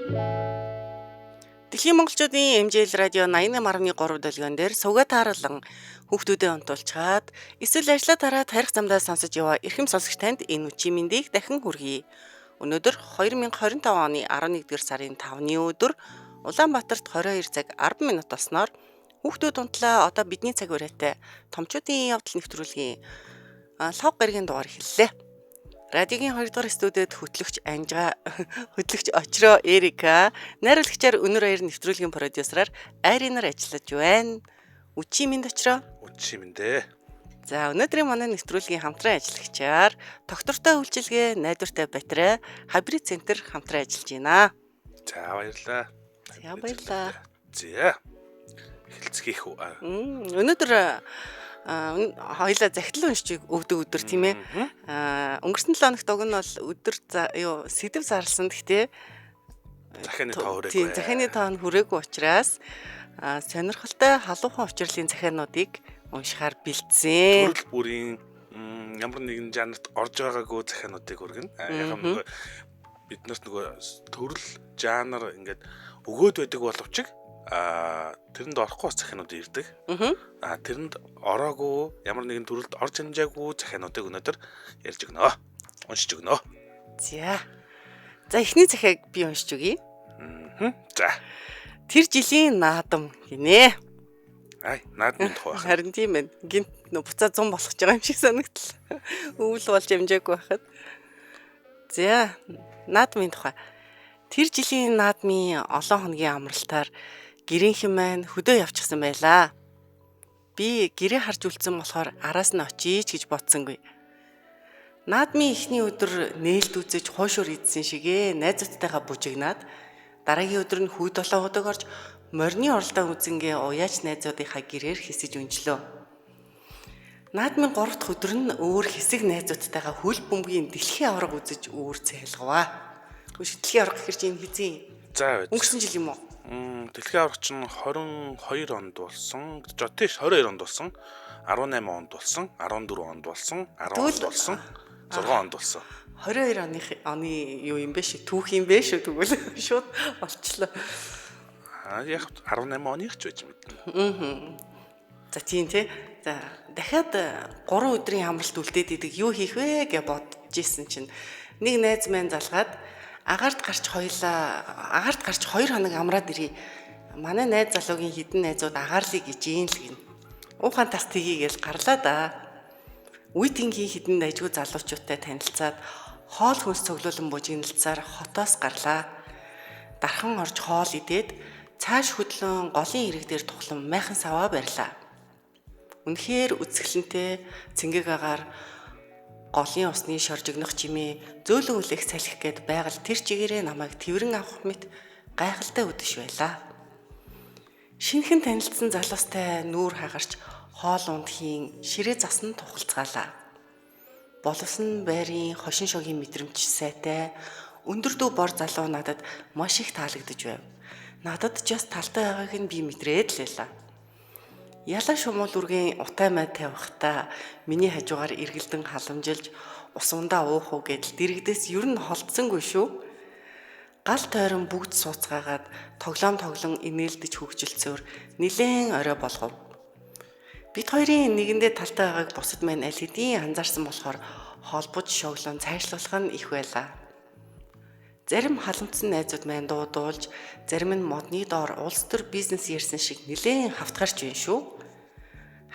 Дэлхийн монголчуудын MJL радио 88.3 долгион дээр сувга таарлан хүүхдүүдэд унтуулчаад эсвэл ажлаа тараад харих замдаа сонсож яваа эрхэм сонсогч танд энэ үчи мэндийг дахин хүргэе. Өнөөдөр 2025 оны 11-р сарын 5-ны өдөр Улаанбаатарт 22 цаг 10 минут болсноор хүүхдүүд унтлаа. Одоо бидний цаг өрөөтэй томчуудын явдал нэвтрүүлгийн лав гарагийн дугаар эхэллээ. Радиогийн 2 дугаар студиуд хөтлөгч Анжгаа, хөтлөгч Очроо Эрика, найруулагчаар Өнөр Баяр, нэвтрүүлгийн продюсераар Айринаар ажиллаж байна. Үчи минь Очроо. Үчи минь дээ. За, өнөөдрийн манай нэвтрүүлгийн хамтран ажиллагчаар тогтвортой үйлчилгээ, найдвартай батарей, Хабрид центр хамтран ажиллаж байна. За, баярлалаа. За, баярлалаа. За. Эхэлцгээх үү? Өнөөдөр хоёлаа захидал уншиж өгдөг өдөр, тийм ээ. Өнгөрсөн 7 хоногт уг нь бол өдөр юу сэдэв зарласан. Гэхдээ захианы тоо хүрээгүй. Тийм, захианы тоо нь хүрээгүй учраас сонирхолтой халуухан учирлын захиануудыг уншихаар бэлдсэн. Төрөл бүрийн ямар нэгэн жанрт орж байгаагүй захиануудыг өргөнө. Яг нөгөө бид нарт нөгөө төрөл жанр ингээд өгөөд байдаг боловч тэрэнд орохгүй бас захианууд ирдэг. Тэрэнд ороогүй, ямар нэгэн төрөлд орж амжаагүй захиануудыг өнөөдөр ярьж өгнө. Уншиж өгнө. За. За, эхний захиаг би уншиж өгье. За. Тэр жилийн наадам гинэ. Ай, наадмын тухай байна. Харин тийм байна. Гинт нөө буцаа 100 болох гэж байгаа юм шиг санагдлаа. Өвөл болж амжаагүй байхад. За, наадмын тухай. Тэр жилийн наадмын олон хоногийн амралтаар гэрийнхэн маань хөдөө явчихсан байлаа. Би гэрээ харж үлдсэн болохоор араас нь очийч гэж бодсонгүй. Наадмын эхний өдөр нээлт үзэж хуушуур идсэн шигээ найзуудтайгаа бужигнаад, дараагийн өдөр нь хүү долоо удаг орж морины оролдоо үзэнгээ уяач найзуудынхаа гэрээр хэсэж өнжлөө. Наадмын 3 дахь өдөр нь өөр хэсэг найзуудтайгаа хөл бөмбөгийн дэлхийн аварга үзэж өөр цайлгаваа. Үгүй, дэлхийн аварга гэхэр чинь хэзээ? За. Өнгөрсөн жил юм уу? Дэлхийн аварга чинь 22 онд болсон. Тийш, 22 онд болсон. 18 онд болсон, 14 онд болсон, 10 онд болсон, 6 онд болсон. 22 оны юу юм бэ шүү? Түүх юм бэ шүү, тэгвэл шууд олчлоо. Яг 18 оных ч байж мэднэ. За, тийм тий. За, дахиад 3 өдрийн амралт үлдээд идэг, юу хийх вэ гэж бодож исэн чинь нэг найз маань залгаад агаарт гарч хоёлаа агаарт гарч 2 хоног амраад ирье. Манай найз залуугийн хідэн найзууд агаарлыг гэж юм л гин. Уухаан тас тгий гээл гарлаа да. Үе тэнгийн хідэн дайжгүй залуучуудтай танилцаад хоол хүнс цуглуулан бужигналцаар хотоос гарлаа. Дархан орж хоол идээд цааш хөдлөн голын ирэг дээр тухлан майхан саваа барьлаа. Үнэхээр үзэсгэлэнтэй цэнгэг агаар, голын усны шоржигнох чимээ, зөөлөн үлэх салхи гээд байгаль тэр чигээрээ намайг тэрвэрэн авах мэт гайхалтай үдэш байлаа. Шинэхэн танилцсан залуустай нүүр хагарч хоол ундхийн ширээ засан тухалцгаалаа. Боловсон байрын хошин шогийн мэдрэмж сайтай, өндөр дүү бор залуу надад маш их таалагдж байв. Надад ч бас талтай байгааг нь би мэдрээд л байлаа. Ялаа шумуул үргийн утай май тавихтаа миний хажуугаар эргэлдэн халамжилж ус ундаа уух уу гэдэл дэрэгдээс ер нь холдсонгүй шүү. Гал тойрон бүгд сууцгаагаад тоглоом тоглон инээлдэж хөгжилцөөр нилээн орой болгов. Бид хоёрын нэгэндээ талтай байгааг бусад маань аль хэдийн анзаарсан болохоор холбож шоглон цаашлуулах нь их байлаа. Зарим халамтсан найзууд маань дуудуулж, зарим нь модны доор улс төр бизнес ярьсан шиг нилээн хавтгарч байна шүү.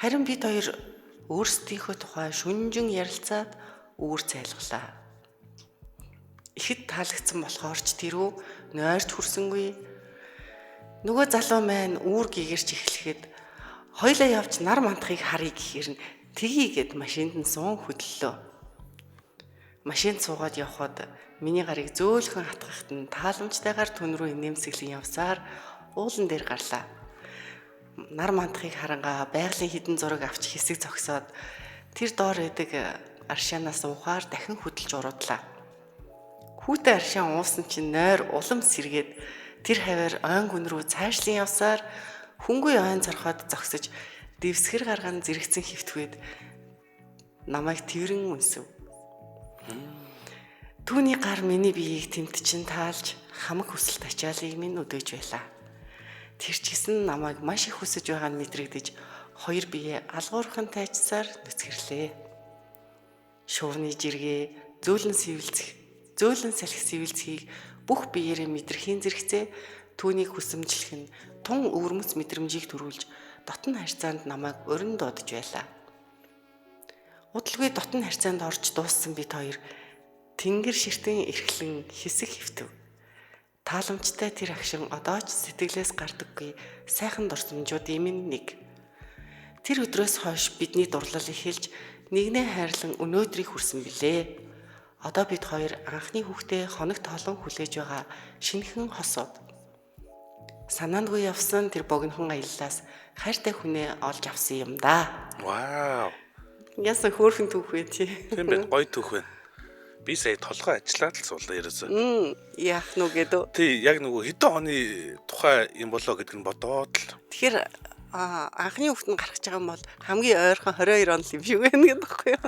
Харин бид хоёр өөрсдийнхөө тухай шүнжин ярилцаад үүр цайлгалаа. Ихэд таалагдсан болохоор ч тэрүү нойрч хүрсэнгүй. Нөгөө залуу маань үүр гэгэрч эхлэхэд хоёлаа явж нар мантахыг харъя гэхээр нь тгийгээд машинд нь суун хөдлөлөө. Машинд суугаад явхад миний гарыг зөөлхөн хатгахт нь тааламжтайгаар түн рүү нэмсэглэн явсаар уулан дээр гарлаа. Нар мантахыг харангаа байгалийн хідэн зураг авч хэсэг зогсоод тэр доор байдаг аршаанаас уухаар дахин хөдөлж уруудлаа. Хүүтэй аршаан уусан чинь нойр улам сэргээд тэр хаваар ойн гүн рүү цаашлан явсаар хөнгүй ойн цорхоод зогсож дэвсгэр гарган зэрэгцэн хөвтгөөд намайг тэрэн үнсэв. Түүний гар миний биеийг тэмтчин таалж хамаг хүсэлт ачаалыг минь өдөөж байлаа. Тэр ч гэсэн намайг маш их хүсэж байгаа нь мэдрэгдэж хоёр биеэ алгуурхан тайчсаар нүцгэрлээ. Шуурны жиргээ, зөөлөн сэвэлзэх, зөөлөн салхи сэвэлзхийг бүх биеэрээ мэдрэхийн зэрэгцээ түүнийг хүсэмжлэх нь тун өвөрмөц мэдрэмжийг төрүүлж дотн харьцаанд намайг урин дуудаж байлаа. Удалгүй дотн харьцаанд орж дууссан бид хоёр тэнгэр ширтэн эрхлэн хэсэг хэвтв. Тааламжтай тэр агшин одоо ч сэтгэлээс гардаггүй сайхан дурсамжуудын минь нэг. Тэр өдрөөс хойш бидний дурлал эхэлж нэгнээ хайрлан өнөөдрийг хүрсэн билээ. Одоо бид хоёр анхны хүүхдээ хоног тоолон хүлээж байгаа шинэхэн хосууд. Санаандгүй явсан тэр богинохон аяллаас хайртай хүнээ олж авсан юм да. Вау. Яасан хөөрхөн түүх вэ тий. Тийм байна. Гоё түүх байна. Би сая толгой ажиллаад л суулаа ерөөсөө. Яах нү гэдөө. Тий, яг нөгөө хэдэн оны тухай юм болоо гэдг нь бодоод л. Тэгэхээр анхны хүүхэд нь гарах гэж байгаа юм бол хамгийн ойрхон 22 он л юм шиг байна гэдэг байхгүй юу?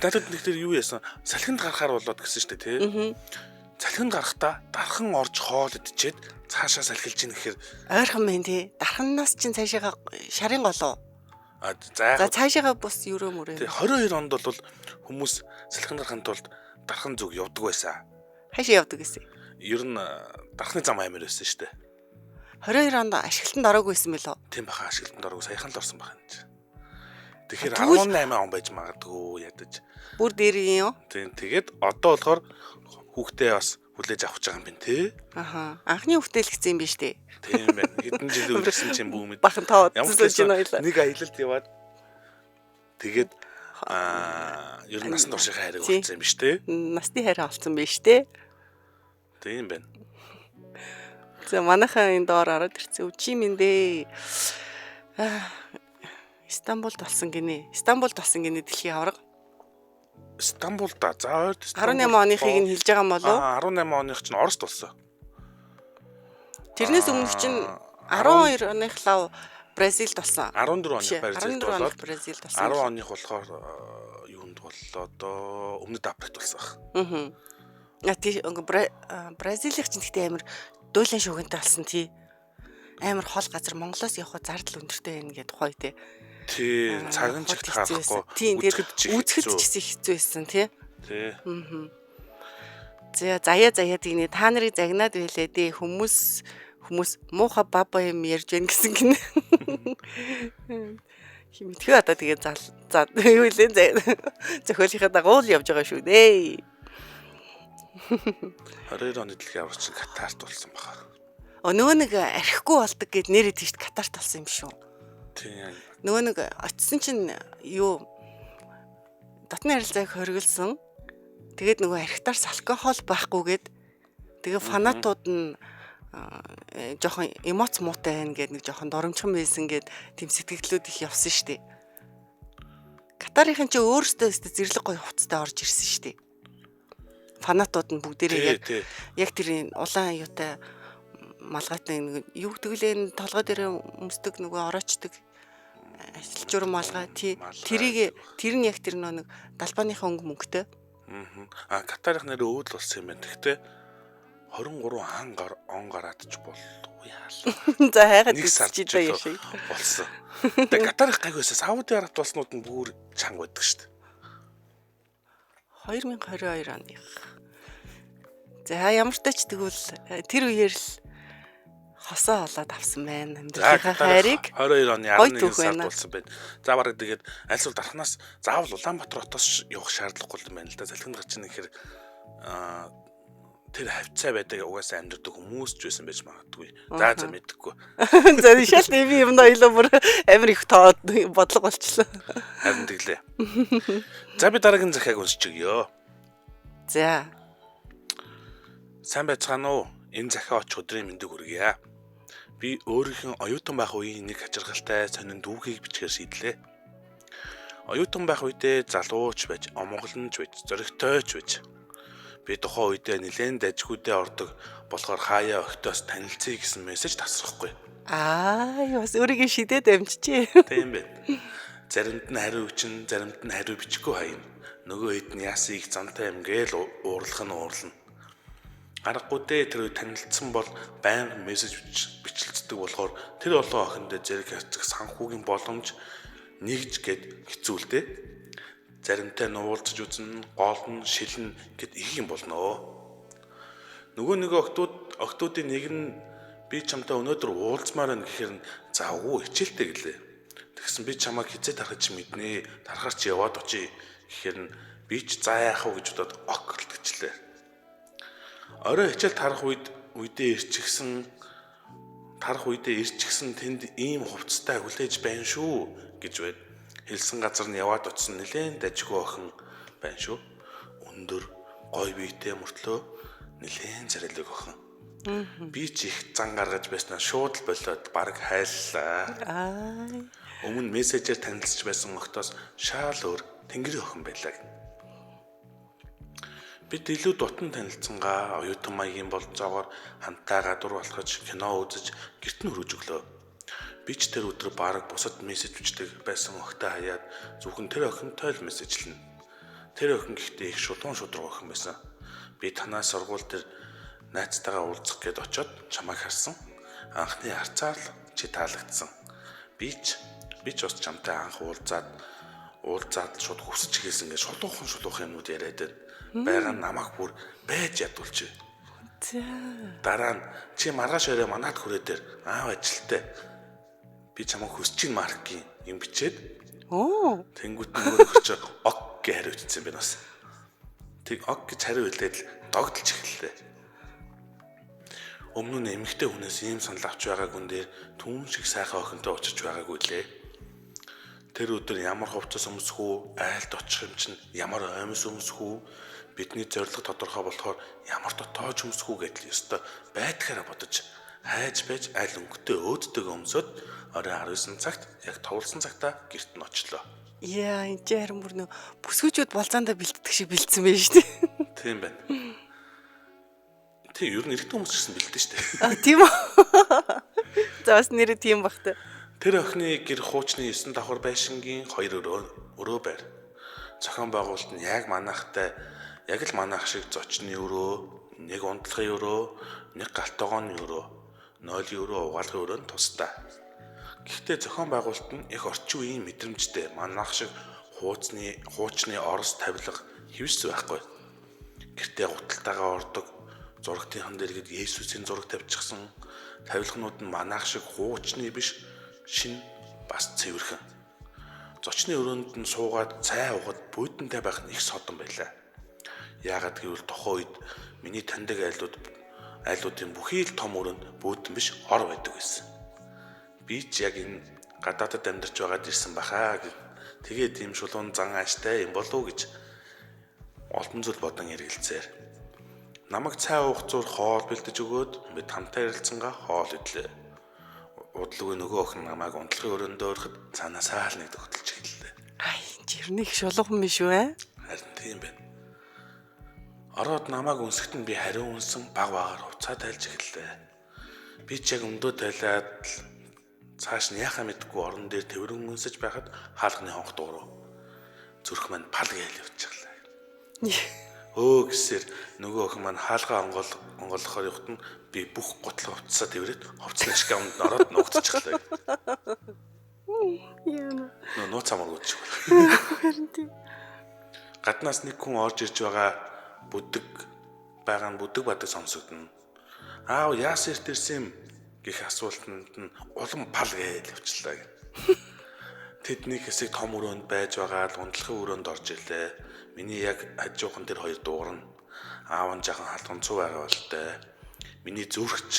Надад нэг тэр юу яасан? Салхинд гарахаар болоод гэсэн шүү дээ, тий. Салхинд гарахдаа дархан орж хоол идчихэд цаашаа салхилж ийн гэхээр ойрхон байна тий. Дарханаас чинь цаашаага шарын голоо. За цаашаага бус ерөө мөрөө. Тий, 22 онд бол хүмүүс салхинд гарахын тулд дархан зүг явдаг байсан. Хаашаа явдаг гэсэн? Ер нь дархны зам амар байсан шүү дээ. 22 онд ашиглалтанд ороогүй байсан мөлөө? Тийм баха, ашиглалтанд ороогүй, саяхан л орсон байх юм чи. Тэгэхээр 18 он байж магадгүй ядаж. Бүр дээр юм юу? Тийм, тэгээд одоо болохоор хүүхдээ бас хүлээж авах гэж байгаа юм байна тий. Аха. Анхны хүүхдээ л гэсэн юм биш үү? Тийм байна. Хэдэн жилийн үргэлжсэн чинь бүү мэд. Бахан тоо сууж байна хоёлаа. Нэг аялалд яваад тэгээд ер нь насан туршийн хайрыг олцсон юм биш тий. Насны хайраа олцсон биш тий. Тийм байна. За манайхан энэ доор ороод ирсэн. Чи минь дээ. Стамбулд болсон гинэ. Стамбулд болсон гинэ дэлхийн аварга. Стамбулд да. За ойрд 18 оныхыг нь хэлж байгаа юм болов уу? 18 оных чинь Орост болсон. Тэрнээс өмнөх чинь 12 оных лав Бразилд болсон. 14 оных Бразилд болоод Бразилд болсон. 10 оных болохоор юунд боллоо доо? Өмнөд Африкт болсон ах. Аа. А тий Бразилийн чинь гэхдээ амар дуулан шүгэнтэй болсон тий. Амар хол газар Монголоос явахад зардал өндөртэй байна гэдэг тухай тий. Тий, цаг нь ч их таарахгүй. Үзэхэд ч гэсэн хэцүү байсан тий. Тий. Аа. За заяа тэгнэ та нарыг загнаад байлээ дээ. Хүмүүс муухай баба юм ярьж байна гэсэн гинэ. Химтгэв одоо тэгээ за юу лээ зохиолынхаа дагуу л явж байгаа шүү дээ. 22 оны дэлхийн аварга чинь Катарт болсон баха. Нөгөө нэг архихгүй болдог гэд нэрээ тийшт Катарт болсон юм шүү. Тийм. Нөгөө нэг очисон чинь юу дотны харилцааг хориглосон. Тэгээд нөгөө архитарс алкогол байхгүйгээд тэгээ фанатууд нь жоохон эмоц муутай байна гэд нэг жоохон доромжхон байсан гэд тийм сэтгэлдлүүд их явсан шүү дээ. Катарын чинь өөрөөсөө зэрлэг гоё хувцастай орж ирсэн шүү дээ. Фанатууд нь бүгдээрээ яг тэр улаан юутай малгайтай нэг юу гэдэг лээ толгой дээр өмсдөг нөгөө ороочдөг ажилчуур малгай тий тэрийг тэр нь яг тэр нэг далбааныхаа өнгө мөнгөтэй. Аа Катарын нэр өвөл болсон юм байна. Тэгэхдээ 23 хан он гараад ч болдгүй яалаа. За хайгаад чи даа яшиг болсон. Тэгээ Катарх гайг байсан. Сауди Арабт болснууд нь бүр чанга байдаг шүү дээ. 2022 оных. За ямар ч тач тэгвэл тэр үеэр л хосоо олоод авсан байна. Амьдралынхаа хайрыг 22 оны 11 сард болсон байна. За бараг тэгээд альсвал дархнаас заавал Улаанбаатар хотоос явах шаардлагагүй юм байна л да. Салхинд гарч ийн гэхээр тэр хавцаа байдаг угаасаа амьдардаг хүмүүс ч байсан байж магадгүй. За мэдэхгүй. За шал би юм ноёлоо бүр амар их тоод бодлого болчлоо. Харин тэглээ. За би дараагийн захиаг уншиж өгье. За. Сайн байцгаана уу? Энэ захиа очих өдрийн мэндийг хүргье. Би өөрийнхөө оюутан байх үеийн нэг хачирхалтай сонин дүүхийг бичгээр шийдлээ. Оюутан байх үедээ залууч байж, омголонч байж, зоригтой ч байж. Би тухайн үедээ нэлээд дажгүйдээ ордог болохоор хаяа охтоос танилцъя гэсэн мессеж тасрахгүй. Аа, бас өөрийгөө шидээд амжичээ. Тийм байна. Заримд нь хариу бичин, заримд нь хариу бичихгүй хаяна. Нөгөө хэд нь яасан их зантай юм гээл уурлах нь уурлана. Аргагүй дээ, тэр үе танилцсан бол байнга мессеж бичлэлцдэг болохоор тэр олон охиндоо зэрэг харьцах санхүүгийн боломж нэгж гээд хэцүү л дээ. Заримтай нь уулзаж үзнэ, гол нь шилнэ гэд их юм болно. Нөгөө нэг охтуудын нэг нь би чамтай өнөөдөр уулзмаар байна гэхээр нь за үгүй хичээлтэй гэлээ. Тэгсэн би чамайг хизээ тархаж чи мэднэ. Тархаар чи яваад очие гэхээр нь би ч за яах вэ гэж бодоод ок гэлтгэлээ. Орой хичээл тарах үедээ ирчихсэн тэнд ийм хувцастай хүлээж байна шүү гэж байд. Хэлсэн газар нь яваад очсон нэлээн дажгүй охин байна шүү. Өндөр гой биетэй мөртлөө нэлээн царайлаг охин. Би ч их зан гаргаж байснаа шууд л болоод бараг хайллаа. Өмнө мессежээр танилцж байсан охтоос шаал өөр тэнгэрийн охин байлаа гэнэ. Бид илүү дутан танилцсангаа оюутан маягийн болцоогоор хамтаа гадуур болохож кино үзэж гэрт нь хөрөж өглөө. Би ч тэр өдөр бараг бусад мессеж бичдэг байсан охтой хаяад зөвхөн тэр охинтой л мессежлэнэ. Тэр охин гэхдээ их шулуун шудраг охин байсан. Би танаас сургууль дээр найзтайгаа уулзах гээд очиод чамайг харсан. Анхны харцаар л чи таалагдсан. Би ч бас чамтай анх уулзаад шууд хүсэж эхэлсэн гэж шулуухан юмнууд яриад байна. Байгаа намайг бүр байж ядуулчих. За. Дараа нь чи маргааш орой манад хүрээ дээр аав ажилтай. Би чамайг хүсэж ин маркийн юм бичээд. Оо. Тэнгүүт нөгөө нөхөр чи ок гэж хариу бичсэн байна бас. Тэг ок гэж хариу хэлээд л догдолж эхэллээ. Өмнө нь эмэгтэй хүнээс ийм санал авч байгаагүй дээр түн шиг сайхан охинтой учирч байгаагүй лээ. Тэр өдөр ямар хувцас өмсөх үү, айлд очих юм чинь ямар оймс өмсөх үү, бидний зорилго тодорхой болохоор ямар дотоож өмсөх үү гэдэл ёстой байдгаараа бодож хайж байж айл өнгөтэй өөдтэйг өмсөд орой 19 цагт яг товлсон цагта гэрт нь очлоо. Яа, энэ ч харин бүр нөө бүсгүүчүүд болзаандаа бэлтдэг шиг бэлдсэн байх шүү дээ. Тийм байна. Тийм, ер нь эрэгтэй хүмүүс ч гэсэн бэлдэн шүү дээ. А тийм үү. За бас нэрээ тийм бах та. Тэр охины гэр хуучны 9 давхар байшингийн 2 өрөө байр. Зохион байгуулалт нь яг манайхтай яг л манайх шиг зочны өрөө, нэг унтлахын өрөө, нэг галтогооны өрөө, нойлын өрөө, угаалгын өрөө нь тусдаа. Гэхдээ зохион байгуулалт нь их орчин үеийн мэдрэмжтэй манайх шиг хуучны орос тавилга хэвшс байхгүй. Гэртээ гуталтайгаа ордог, зурагтынхан дээр гээд Есүсийн зураг тавьчихсан. Тавилганууд нь манайх шиг хуучны биш, шин бас цэвэрхэн. Зочны өрөөнд нь суугаад цай уугаад буудантай байх нь их содон байлаа. Яагаад гэвэл тухайн үед миний таньдаг айлуудын бүхий л том өрөөнд буудан биш ор байдаг байсан. Би ч яг энэ гадаадад амьдарч байгаад ирсэн баха. Тэгээд ийм шулуун зан ааштай юм болов уу гэж олон зүйл бодон эргэлзээр. Намайг цай уух зур хоол бэлдэж өгөөд бид хамтаа ярилцсангаа хоол идлээ. Удалгүй нөгөө охин намайг унтлахын өрөөндөө өрөхөд цаанаасаа л нэг тогтолж эхэллээ. Ай, жирнэх шулуухан биш үү ээ? Харин тийм байна. Ороод намайг үнсэхэд нь би хариу үнсэн баг багаар хувцаа тайлж эхэллээ. Би ч яг өмдөө тайлаад л цааш нь яхаа мэдгүй орон дээр тэврэн үнсэж байхад хаалганы хонх дуурав. Зүрх маань пал гээл явчихлаа. Өө гэсээр нөгөө охин маань хаалгаа онгойлгохоор явахад нь би бүх гутлаа хувцасаа тэврээд хувцсны шкафнд ороод нуугдчихлаа. Яна. Нөө нууц амаргүй ч. Харин тийм. Гаднаас нэг хүн орж ирж байгаа бүдэг байгаа нь бүдэг бадаг сонсогдоно. Аав яас эрт ирсэн юм гэх асуултанд нь улам пал гээл явчлаа гэх. Тэдний хэсэг том өрөөнд байж байгаа л унтлахын өрөөнд орж ирлээ. Миний яг хажуухан тэр хоёр дуугарна. Аав нь жаахан халганцуу байгаа болтой. Миний зүрхч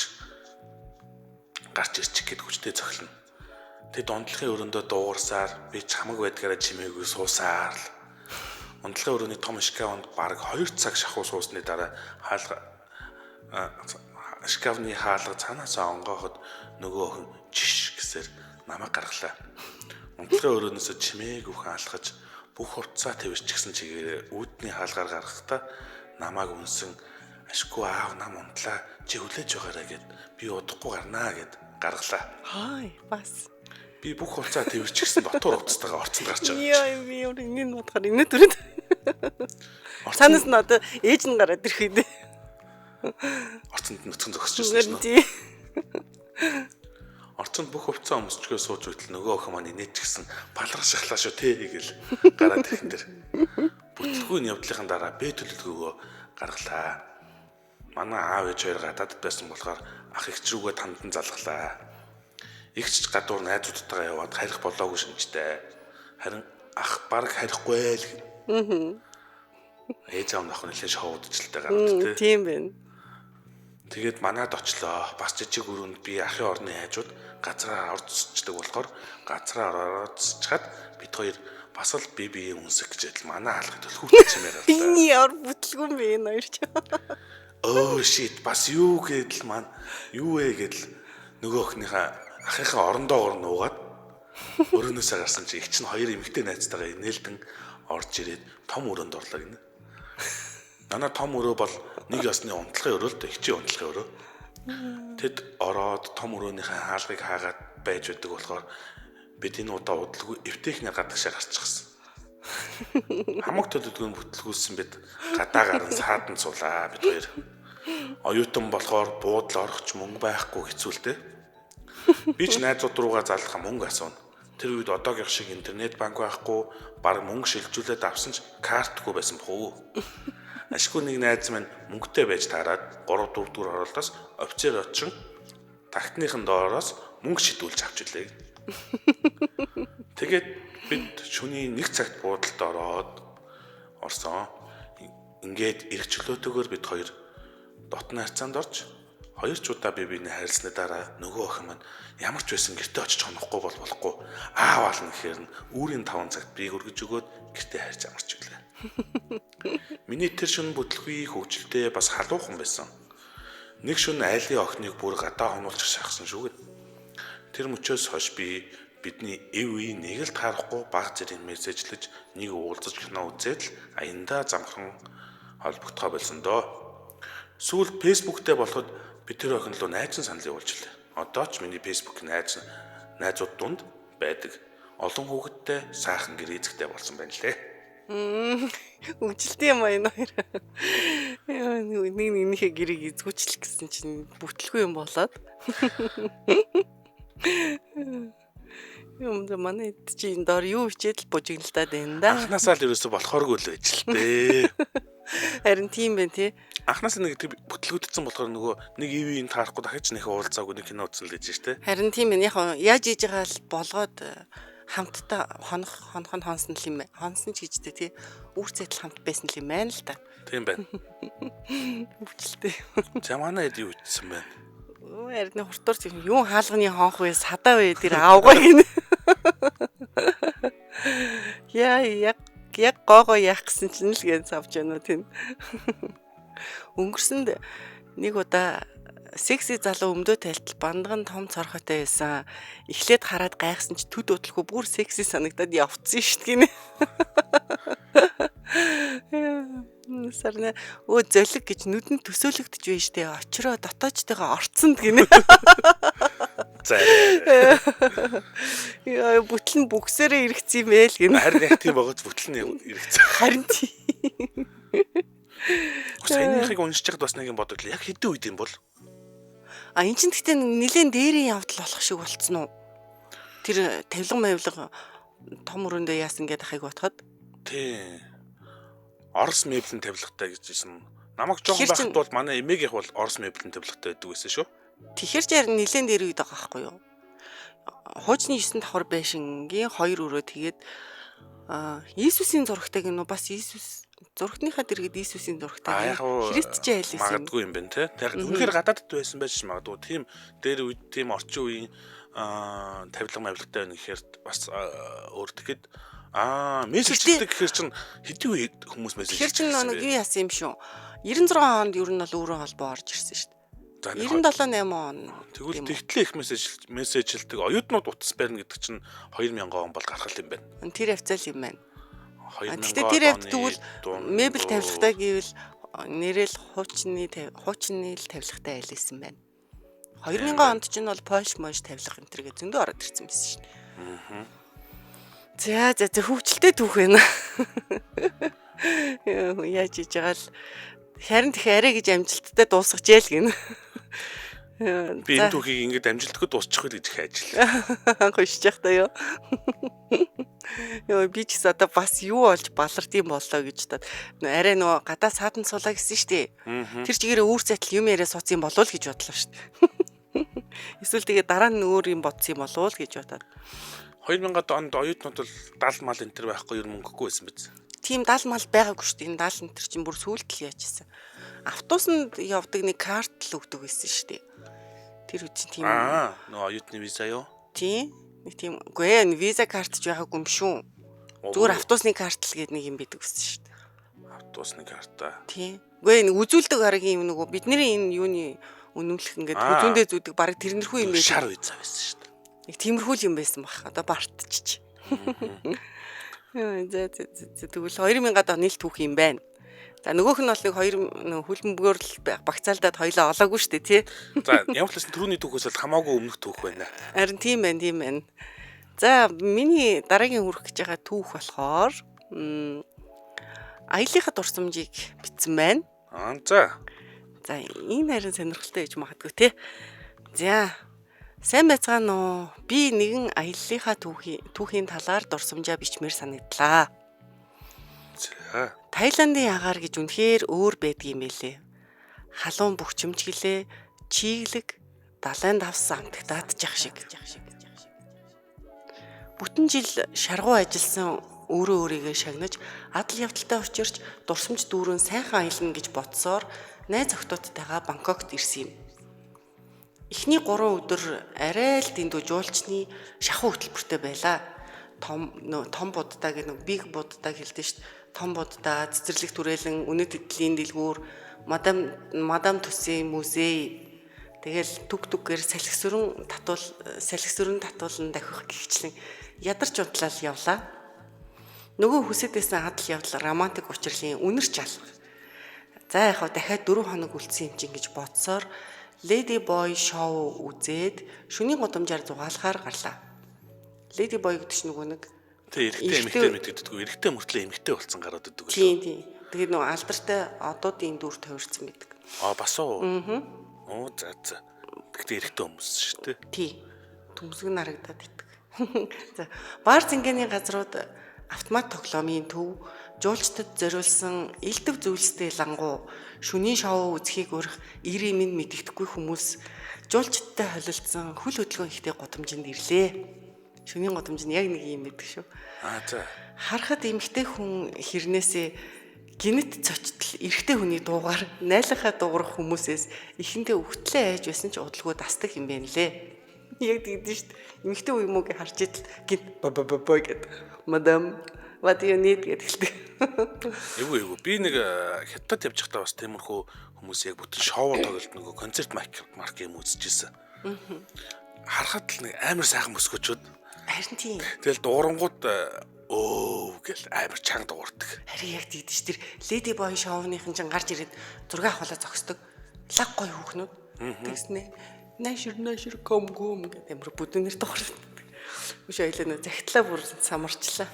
гарч ирчих гээд хүчтэй цохилно. Тэд унтлахын өрөөндөө дуугарсаар би чамаг байдгаараа чимээгүй суусаар л. Унтлахын өрөөний том шкафнд бараг 2 цаг шахуу суусны дараа хаалга шкафны хаалга цаанаасаа онгооход нөгөө охин чиш гэсээр намайг гаргалаа. Унтлахын өрөөнөөсөө чимээг үхэн алхаж бүх хувцаа тэвэрчихсэн чигээрээ үүдний хаалгаар гаргахдаа намайг үнсэн ашгүй аав нам унтлаа чи хүлээж байгаарай гэд би удахгүй гарнаа гэд гаргалаа. Хай бас. Би бүх хувцаа тэвэрчихсэн дотор хувцастайгаа орцонд гарч байгаа. Яа би өөр энэ нуудахаар энэ төрөд. Цаанаас нь одоо ээж нь гараад ирэх үү. Орцонд нүцгэн зогсож ирсэн чинь. Тий. Орцонд бүх хувцас өмсчгөө сууж үтэл нөгөө охин маань инээч гисэн палрах шахлаа шүү те гэл гараад ирэхэн дээр. Бүтлгүй нь явдлынхаа дараа Б төлөвлөгөөгөө гаргалаа. Манай аав ээж хоёр гадаадд байсан болохоор ах эгч рүүгээ тандан залглаа. Эгч гадуур найзуудтайгаа яваад харих болоогүй шинжтэй. Харин ах баг харихгүй л гин. Ээж аав нөх нэлээд шоудчлалтай гараад те. Тийм байна. Тэгээд манад очлоо. Бас жижиг өрөөнд би ахын орны хажууд газраа орцчдаг болохоор газраа орцчаад бид хоёр бас л бие биеийн үнсэх гэж адил манай хаалгыг төлхүүрч чимээ гарлаа. Биний ор бүтлгүй юм бэ энэ хоёр ч. Өө shit бас юу гэдэл маань юу вэ гэдэл нөгөө охиныхаа ахынхаа орондоогоор нуугаад өрөөнөөсөө гарсан чи их чинь хоёр эмэгтэй найзтайгаа инээлтэн орж ирээд том өрөөнд орлоо гинэ. Манай том өрөө бол нэг ёсны унтлагын өрөө л дээ, хичээ унтлагын өрөө. Тэд ороод том өрөөнийхөө хаалгыг хаагаад байж байдаг болохоор бид энэ удаа удалгүй эвтэйхнээ гадагшаа гарчихсан. Хамаг төлөвлөгөө нь бүтлгүүлсэн бид гадаа гарan саадан суулаа бид хоёр. Оюутан болохоор буудал орох ч мөнгө байхгүй хэцүүлтэй. Би ч найзууд руугаа залах мөнгө асууна. Тэр үед одоогийнх шиг интернет банк байхгүй, баг мөнгө шилжүүлээд авсан ч картгүй байсан бохоо. Ашгүй нэг найз минь мөнгөтэй байж таарад 3 4 дугаар хороолтоос офицер очин тагтныхан доороос мөнгө шидүүлж авч илээ. Тэгээд бид шөнийн нэг цагт буудалд ороод орсон. Ингээд эрг чөлөөтэйгээр бид хоёр дотны харьцаанд орж хоёр ч удаа бие биенээ харилцсны дараа нөгөө охин маань ямар ч байсан гэртээ очиж хонохгүй бол болохгүй аав аална гэхээр нь үүрийн 5 цагт бийг өргөж өгөөд гэртээ харьж амарч өглөө. Миний тэр шөнө бүтлгүй хөвчлөлтэй бас халуухан байсан. Нэг шөнө айлын охиныг бүр гадаа хонуулчих шахсан шүү гэд. Тэр мөчөөс хойш би бидний эв үеийн нэг л таарахгүй баг зэрэг мессежлэж нэг уулзаж кино үзээд л аяндаа замхан холбогдохоо болсон доо. Сүүлд Facebook дээр болоход би тэр охин руу найзан санал явуулжлаа. Одоо ч миний Facebook найзууд дунд байдаг. Олон хүүхэдтэй сайхан гэр эзэгтэй болсон байна лээ. Үжилтийн юм а энэ хоёр. Яа нэг нэгнийхээ гэрийг эзгүүчлэх гэсэн чинь бүтлгүй юм болоод. Юм да манай эд чи энэ доор юу хичээд л бужигналтаад байна да. Анхнаасаа л ерөөсө болохооргүй л байж л дээ. Харин тийм байх тий. Анхнаасаа нэг тийм бүтлгүүдсэн болохоор нөгөө нэг ив ийн таарахгүй дахиж нэг уулзаагүй нэг кино үзсэн л гэж штэ. Харин тийм байх. Яг яаж хийж байгаа л болгоод хамтдаа хонох хонох нь хонсон л юм байна. Хонсон ч гэжтэй тий. Үр цайтал хамт байсан л юм байна л да. Тийм байна. Өвчлөлтэй. За манай эд юу хийсэн бэ? Харин хуртуур тийм юу хаалганы хонх вэ? Садаа вэ тэр аавгаа гинэ. Яа яг яг гоогоо яах гэсэн чинь л гэж авч байна уу тийм. Өнгөрсөнд нэг удаа секси залуу өмдөө тайлтал бандган том цорхойтой байсан. Эхлээд хараад гайхсан чи төд удалгүй бүр секси санагдаад явцсан шүү дээ гинэ. Сарна өө золиг гэж нүдэн төсөөлөгдөж байна штэ. Очроо дотоочтойгоо орцсонд гинэ. За. Яа бүтэл нь бүксээрээ эргэцсэн юм ээ л гинэ. Харин яг тийм байгаач бүтэл нь эргэцсэн. Харин тийм. Саяныхыг уншиж байхад бас нэг юм бодогдлоо. Яг хэдэн үед юм бол? А эн чинь гэхдээ нилээн дээрийн явдал болох шиг болцсон уу? Тэр тавилга мавилга том өрөөндөө яасан гэдэг ахыг бодоход. Тийм. Орос меблийн тавилгатай гэж хэлсэн. Намайг жоохон байхад бол манай эмээгийнх бол Орос меблийн тавилгатай байдаг байсан шүү. Тэгэхээр ч харин нилээн дээр үед байгаа байхгүй юу? Хуучны 9 давхар байшингийн 2 өрөө тэгээд Иесусийн зурагтай гэнэ үү? Бас Иесус зурагтныхаа дэргэд Иесусийн зурагтай. Христ ч айл байсан. Магадгүй юм байна те. Яг үнэхээр гадаадд байсан байж магадгүй. Тийм дээр үед тийм орчин үеийн тавилга мавилгатай байна гэхээр бас өөр тэгэхэд мессежлдэг гэхээр чинь хэдийн үед хүмүүс мессеж. Тэгэхээр чинь нэг юу яасан юм шүү. 96 онд ер нь бол өөрийн холбоо орж ирсэн шүү дээ. 97 8 он. Тэгвэл тэгтлээ их мессежлдэг оюутнууд утас барина гэдэг чинь 2000 он бол гарах юм байна. Тэр хавцаал юм байна. Гэхдээ тэр хавьд тэгвэл мебель тавилгатай гэвэл нэрэл хуучны л тавилгатай айлсан байна. 2000 онд чинь бол Польш мойш тавилга энэ төргээ зөндөө ороод ирсэн байсан шүү дээ. За за за хөвчлөлтэй түүх байна. Яаж хийж байгаа л харин тэх арай гэж амжилттай дуусгажээ л гинэ. Би энэ түүхийг ингээд амжилтгүй дуусчих үл гэж хайжлаа. Хошиж явах та юу. Йоо, би ч гэсэн одоо бас юу болж балард юм боллоо гэж бодоод арай нөгөө гадаа саадан суулаа гэсэн шүү дээ. Тэр чигээрээ үүр зайтал юм яриа сууц юм болов л гэж бодлоо шүү дээ. Эсвэл тэгээ дараа нь өөр юм бодсон юм болов л гэж бодоод. 2000-ад онд оюутнууд бол 70 мал энэ төр байхгүй ер мөнгөгүй байсан биз. Тийм 70 мал байгаагүй шүү дээ. Энэ 70 энэ төр чинь бүр сүүлд л яажсэн. Автобусанд явдаг нэг карт л өгдөг байсан шүү дээ. Тэр үе чинь тийм Аа, нөгөө оюутны виза юу? Тийм. Нэг тийм үгүй ээ, виза карт ч байгаагүй юм шүү. Зүгээр автобусны карт л гэдэг нэг юм байдаг гэсэн шүү дээ. Автобусны карта. Тийм. Үгүй ээ, нэг үзүүлдэг аргийн юм нөгөө бидний энэ юуны үнэмлэх ингээд хүзүүндээ зүүдэг бараг тэрнэрхүү юм байсан. Шар виза байсан шүү дээ. Нэг тиймэрхүү л юм байсан баг. Одоо бартчих. За за тэгвэл 2000-ад оны л түүх юм байна. За нөгөөх нь бол нэг хоёр хөлбөмбөгөөр л багцаалдаад хоёлаа олоогүй шүү дээ тий. За ямар ч гэсэн түрүүний түүхээс бол хамаагүй өмнөх түүх байна. Харин тийм байна, тийм байна. За миний дараагийн хүрэх гэж байгаа түүх болохоор аяллахаа дурсамжийг бичсэн байна. Аа за. За энэ харин сонирхолтой гэж магадгүй тий. За сайн байцгаана уу? Би нэгэн аяллахаа түүхийн талаар дурсамжаа бичмээр санагдлаа. За. Таиландын агаар гэж үнэхээр өөр байдгийм байлээ. Халуун бөхчмж гэлээ, чиглэг, далайн давс амтагтаадчих шиг. Бүтэн жил шаргуу ажилласан өөрөө өөрийгөө шагнаж, адал явдалтай учирч дурсамж дүүрэн сайхан аялна гэж бодсоор найз охтуудтайгаа Бангкокт ирсэн юм. Эхний 3 өдөр арай л дэндүү жуулчны шахуу хөтөлбөртэй байлаа. Том буддаа гэх нэг биг буддаа хэлдэг шүү дээ. Том буддаа, цэцэрлэг түрээлэн, үнэт эдлийн дэлгүүр, мадам Төсийн музей. Тэгэл түг түгээр салхи сүрэн татуулан дахих гихчлэн ядарч унтлал явлаа. Нөгөө хүсэдээсэн адал явдал романтик учирлын үнэрч алга. За яг хав дахиад 4 хоног үлдсэн юм чинь гэж бодсоор Lady Boy шоу үзээд шөнийн гудамжаар зугаалахаар гарлаа. Lady Boy гэдэг чинь нөгөө нэг Тэ эрэгтэй эмэгтэй мэддэггүй. Эрэгтэй мөртлөө эмэгтэй болсон гараад идэг. Тийм тийм. Тэгээд нөгөө алдартай одуудын дүр тойрсон байдаг. Аа бас уу. Аа. Оо за за. Тэгтээ эрэгтэй хүмүүс шүү дээ. Тий. Төмсөг нь харагдаад идэг. За бар зингэний газрууд автомат тоглоомын төв, жуулчдад зориулсан элдв зүйлстэй лангуу, шөнийн шоу үзхийг урих ир юм мэддэхгүй хүмүүс жуулчдтай холилдсон хөл хөдөлгөөн ихтэй гудамжинд ирлээ. Шөнийн гудамж нь яг нэг юм байдаг шүү. Аа за. Харахад эмэгтэй хүн хэрнээсээ гинэт цочтол эрэгтэй хүний дуугаар найлахаа дуугарах хүмүүсээс эхэндээ өгтлээ айж байсан ч удалгүй дасдаг юм байна лээ. Яг тэгдэж шүү дээ. Эмэгтэй үе юм уу гэж харж идэл гинт ба ба ба ба гэд. Мадам what do you need гэд хэлдэг. Эвгүй эвгүй. Би нэг хятад явж байхдаа бас тиймэрхүү хүмүүс яг бүтэн шоу тоглолт нөгөө концерт марк юм үзчихсэн. Харахад л нэг амар сайхан мөсгөчүүд. Харин тийм. Тэгэл дуурангууд өө гэл амар чанга дуурдаг. Харин яг тэгдэж тэр Lady Boy шоуныхан чинь гарч ирээд зураг авахлаа зогсдог. Лаг гоё хүүхнүүд. Тэгснэ. Найшир найшир ком гом гэдэг амар бүдүүнэр дуурдаг. Үш ойлоо нөө захитлаа бүр самарчлаа.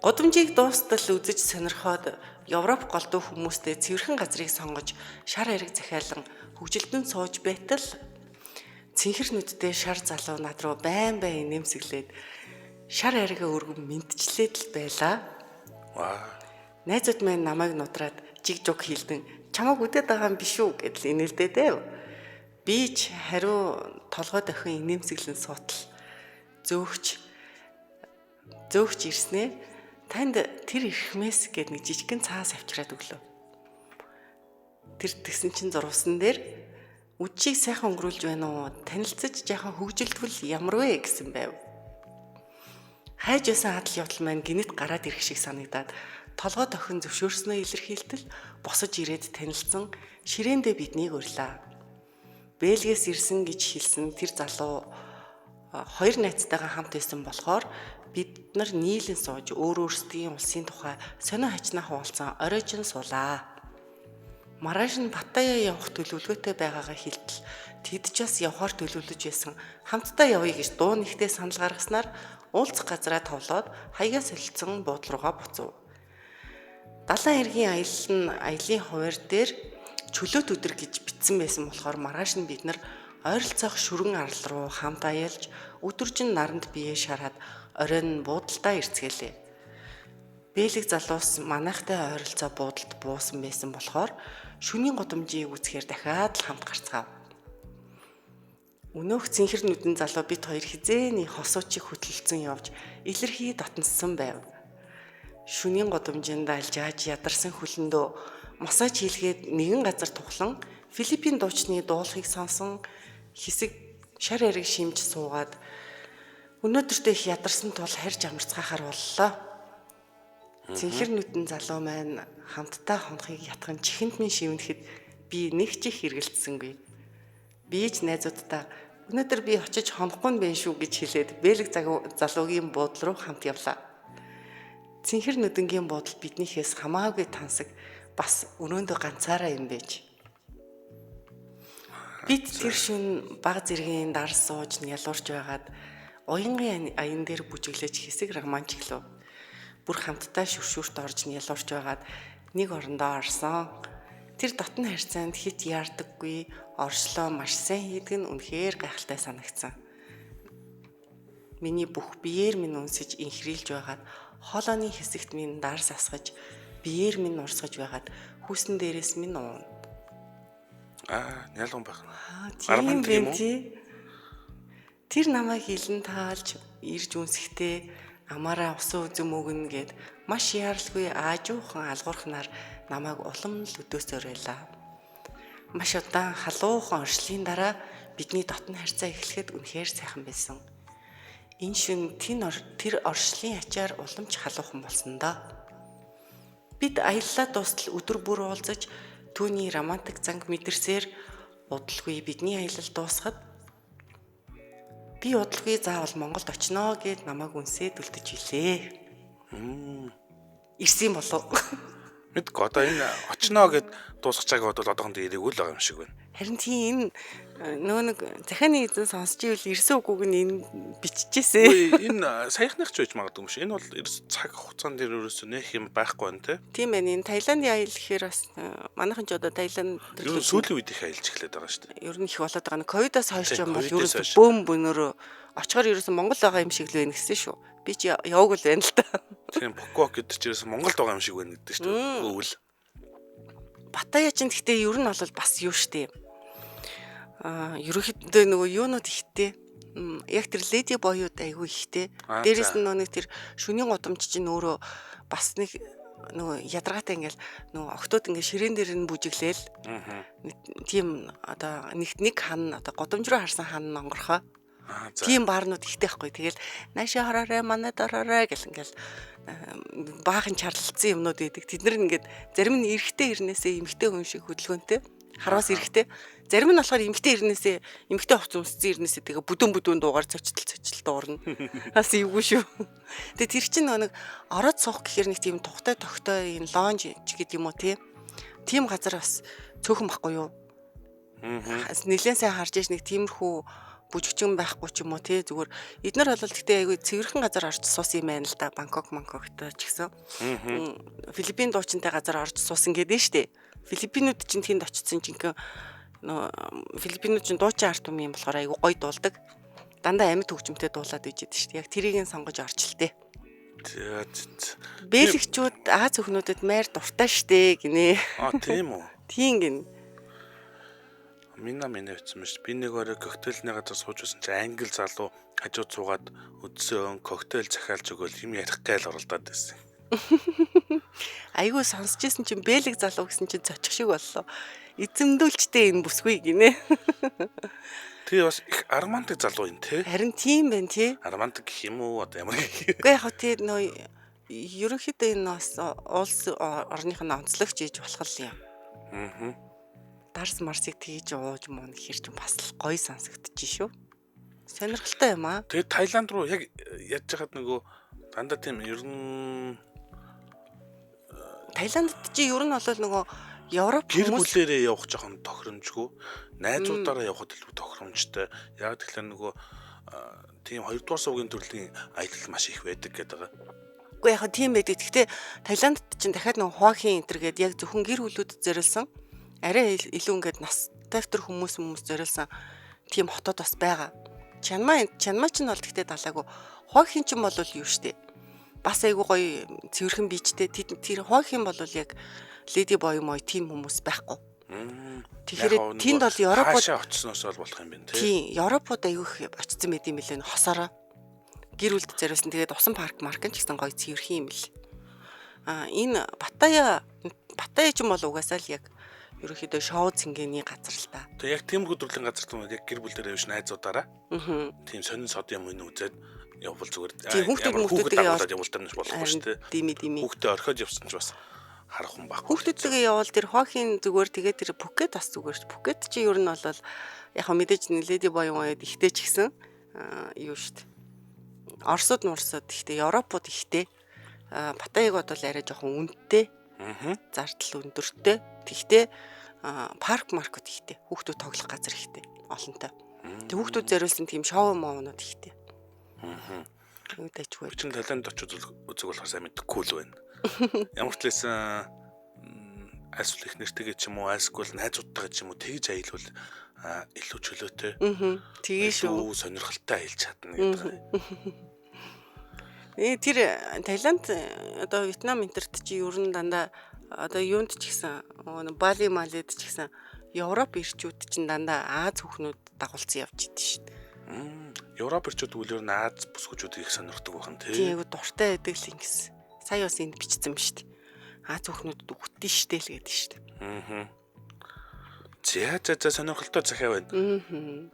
Гудамжийг дуустал үзэж сонирхоод Европ голдуу хүмүүстэй цэвэрхэн газрыг сонгож шар ариг захиалан хөгжилдөн сууж байтал цэнхэр нүдтэй шар залуу над руу байн байн нэмсэглээд шар аригаа өргөн мэдчлээд л байлаа. Ваа. Найзууд маань намайг нудраад жиг жуг хийлдэн чамайг үдээд байгаа юм биш үү гэдэл инээлдээ дээ. Би ч хариу толгой дохин инээмсэглэн суутал зөөгч зөөгч ирснээр танд тэр эрхмээс гэд нэг жижигхэн цаас авчираад өглөө. Тэр тэгсэн чинь зурвсан дээр үдшийг сайхан өнгөрүүлж байна уу? Танилцаж жаахан хөгжилтгөл ямар вэ гэсэн байв. Хайж байсан адал явдал маань гинэт гараад ирэх шиг санагдаад толгой дохин зөвшөөрснөө илэрхийлтэл босож ирээд танилцсан ширээндээ биднийг урьлаа. Бэлгээс ирсэн гэж хэлсэн тэр залуу хоёр найзтайгаа хамт байсан болохоор бид нар нийлэн сууж өөр өөрсдийн улсын тухай сонио хачнаа хуваалцсан оройжин суулаа. Маргааш нь Паттайя явах төлөвлөгөөтэй байгаагаа хэлтэл тэд ч бас явахаар төлөвлөж байсан. Хамтдаа явъя гэж дуу нэгтээ санал гаргаснаар уулзах газраа товлоод хаягаа солилцсон буудлын руугаа буцав. Далайн эргийн аялал нь аялын хуваар дээр чөлөөт өдөр гэж бичсэн байсан болохоор маргааш нь бид нар ойролцоох шүрэн арал руу хамт аялж өдөржин наранд бие шараад оройн нь буудалдаа ирцгээлээ. Бэлэг залуус манайхтай ойролцоо буудалд буусан байсан болохоор шөнийн гудамжийг үзэхээр дахиад л хамт гарцгаав. Өнөөх цэнхэр нүдэн залуу бит хоёр хизээний хосуучийг хөтөлцөн явж илэрхий дотноссон байв. Шөнийн гудамжинд алжааж ядарсан хөлөндөө массаж хийлгээд нэгэн газар тухлан Филиппин дуучны дуулахыг сонсон хэсэг шар яриг шимж суугаад өнөөдөртөө их ядарсан тул харж амарцгаахаар боллоо. Цэнхэр нүдэн залуу маань хамтдаа хонохыг ятхан чихэнд минь шивнэхэд би нэг ч их хэргэлдсэнгүй. Би ч найзууддаа өнөөдөр би очиж хонохгүй нь байх шүү гэж хэлээд бэлэг залуугийн буудлын руу хамт явлаа. Цэнхэр нүдэнгийн буудал биднийхээс хамаагүй тансаг бас өрөөндөө ганцаараа юм байж. Бид тэр шүн баг зэргийн дар сууж нялуурч байгаад уянгийн аян дээр бүжиглэж хэсэг романтиклов. Бүр хамтдаа шүршүрт орж нялуурч байгаад нэг орондоо орсон. Тэр дотн харьцаанд хит яардаггүй оршлоо маш сайн хийдэг нь үнэхээр гайхалтай санагдсан. Миний бүх биеэр минь үнсэж инхрийлж байгаад хоолойны хэсэгт минь дар сасгаж биеэр минь урсгаж байгаад хүүсэн дээрээс минь уун. Аа, нялган байх. Тийм юм тий. Тэр намайг хилэн таалж ирж үнсэхдээ амаараа усан үзэм өгнө гэд маш яаралгүй аажуухан алгуурхнаар намайг улам л өдөөсөр байлаа. Маш удаан халуухан оршлын дараа бидний дотн харьцаа эхлэхэд үнэхээр сайхан байсан. Энэ шүн тэр оршлын ачаар уламж халуухан болсон доо. Бид аяллаа дуустал өдөр бүр уулзаж түүний романтик занг мэдэрсээр удалгүй бидний аялал дуусахад би удалгүй заавал Монголд очиноо гэд намайг үнсээд үлдэж илээ. Ирсэн болов. Мэдгүй одоо энэ очиноо гэд дуусгаж байгааг бол одоохондоо ирээгүй л байгаа юм шиг байна. Харин тийм энэ нөгөө нэг захианы эзэн сонсч ивэл ирсэн үгүйг нь энэ биччихээсэ. Үгүй энэ саяхных ч байж магадгүй юм шиг. Энэ бол цаг хугацаанд дээр ерөөсөө нэх юм байхгүй байна те. Тийм байна. Энэ Таиландын аял гэхээр бас манайхан ч одоо Таиланд ер нь сүүлийн үед их аялж эхлэх байгаа шүү дээ. Ер нь их болоод байгаа. Ковидоос хойш юм бол ерөөсөө бөөм бөнөрөө очихоор ерөөсөө Монгол байгаа юм шиг л байна гэсэн шүү. Би ч яваагүй л байна л та. Тийм Пукок гэдэг чинь ерөөсөө Монголд байгаа юм шиг байна гэдэг шүү дээ. Өвөл. Паттайя чинь гэхдээ ер нь бол бас юу штэ. Аа, ерөнхийдөө нөгөө юунууд ихтэй. Яг тэр леди боёуд айгүй ихтэй. Дээрээс нь нөгөө тэр шөнийн гудамж чинь өөрөө бас нэг нөгөө ядаргаатай ингээл нөгөө октод ингээ ширээн дээр нь бүжиглээл. Тийм одоо нэг хан одоо гудамж руу харсан хан нь онгорхой. Тийм баарнууд ихтэй байхгүй. Тэгэл наашаа хараарай манад ороорой гэл ингээл баахан чарлалцсан юмнууд байдаг. Тэд нар ингээд зарим нь эрэгтэй ирнээсээ эмэгтэй хүн шиг хөдөлгөөнтэй. Харвас эрэгтэй. Зарим нь болохоор эмэгтэй ирнээсээ эмэгтэй хувц өмссөн ирнээсээ тэгээ бүдүүн бүдүүн дуугаар цочтол цочтол дуурна. Бас эвгүй шүү. Тэгээ тэр чинь нэг ороод суух гэхээр нэг тийм тухтай тогтой юм лонж гэдэг юм уу тий. Тийм газар бас цөөхөн байхгүй юу? Нилээн сайн харж иж нэг тиймэрхүү бүжигчин байхгүй ч юм уу тий зүгээр эднэр бол гэхдээ айгүй цэвэрхэн газар орж суусан юм байна л да. Бангкок Бангкокт ч гэсэн Филиппин дуучинтай газар орж суусан гэдэг нь штэ. Филиппинүүд чинь тэнд очсон жинхэнэ нөө Филиппинүүд чинь дуучин арт түмэн юм болохоор айгүй гоё дуулдаг. Дандаа амьд хөгжмөнтэй дуулаад үйжээд штэ. Яг тэрийг нь сонгож орчлээ. Бэлэгчүүд Аз өхнүүдэд майр дуртай штэ гинэ. Аа тийм үү. Тийм гин. Минаа бичсэн биш. Би нэг орой коктейлний газар сууж байсан чи англи залуу хажууд суугаад өдсөөн коктейл захиалж өгөөл юм ярих гээл оролдоод байсан. Айгүй сонсч ирсэн чинь бэлэг залуу гэсэн чинь цочих шиг боллоо. Эзэмдүүлчтэй энэ бүсгүй гинэ. Тэгээ бас их романтик залуу юм те. Харин тийм байна тий. Романтик гэх юм уу одоо ямар гэх. Үгүй яг тий нөө ерөнхийдөө энэ бас улс орных нь онцлогч хийж болох юм. Аа. Дарс марсыг тгийж ууж муу гэхэр чинь бас л гоё сонсогдож шүү. Сонирхолтой юм аа. Тэгээд Таиланд руу яг яаж яхад нөгөө дандаа тийм ер нь Таиландд чи ер нь бол нөгөө Европ Гэр хүмүүс бүлээрээ явах жоохон тохиромжгүй. Найзуудаараа явахад илүү тохиромжтой. Яг тэгэхээр нөгөө тийм хоёрдугаар сувгийн төрлийн аялал маш их байдаг гэдэг байгаа. Үгүй яг хаа тийм байдаг. Гэхдээ Таиланд чинь дахиад нөгөө Хуахин энэ төр гээд яг зөвхөн гэр бүлүүдэд зориулсан арай илүү ингээд нас тайвтар хүмүүс зориулсан тийм хотод бас байгаа. Чанмай Чанмай чинь бол гэхдээ далаагүй. Хуахин чинь бол юу штэ. Бас айгуу гоё цэвэрхэн бичтэй. Тэр Хуахин бол яг леди бой мой тийм хүмүүс байхгүй. Тэгэхээр тэнд бол Европод хаашаа очсноос бол болох юм байна тий. Тийм, Европод айгуу их очсон байт юм билээ хосоороо. Гэр бүлд зориулсан. Тэгээд усан парк марк нь ч гэсэн гоё цэвэрхэн юм бил. А энэ Паттайя Паттайя ч юм бол угаасаа л яг ерөнхийдөө шоу цэнгэний газар л та. Тэгээ яг тиймэрхүү төрлийн газар түмэд яг гэр бүлдэрээ биш найзуудаараа Аа. тийм сонин сод юм энэ үзээд явбал зүгээр. Тийм, хүүхдүүд Ямар хүүхэд мөхдөдөө дагуулад явбал тэр нь болохгүй шүү дээ. Дими дими. Хүүхдээ орхиод явсан ч бас харах хүн байхгүй. Хүүхдүүдтэйгээ явбал тэр Хохийн зүгээр тэгээд тэр Пүкет бас зүгээр шүү. Пүкет чи ер нь бол яг хаа мэдээж леди бой юм уу ихтэй ч гэсэн юу шүү дээ. Оросууд морсууд ихтэй, Европууд ихтэй. Паттайяг бол арай жоохон үнэтэй. Аа. Зардал өндөртэй. Тэгтээ парк маркет ихтэй. Хүүхдүүд тоглох газар ихтэй. Олонтой. Тэг хүүхдүүд зориулсан тийм шоу моунууд ихтэй. Аа. Юу дайчгүй. Би чинь Таиланд очиж үзэг болохоор сайн мэдэхгүй л байна. Ямар ч лээсэн альсвал их нэртэйгээ ч юм уу, альсгүй л найзуудтайгаа ч юм уу тэгж аялвал илүү чөлөөтэй. Аа. Тэгээ шүү. Илүү сонирхолтой аялж чадна гэдэг. Тэр Таиланд одоо Вьетнам энтерт чи ер нь дандаа одоо юунд ч гэсэн Бали Малид ч гэсэн Европ ирчүүд чинь дандаа Аз хүүхнүүд дагуулсан явж идэв шүү дээ. Европ ирчүүд үлээр нь Аз бүсгүүчүүдийг их сонирхдаг байх нь Тийм тий. айгу дуртай байдаг л ингэсэн. Сая бас энд бичсэн ба шүү дээ. Аз хүүхнүүдэд үгтэн штэ л гэдэг шүү дээ. Аа. За за за сонирхолтой захиа байна. Аа.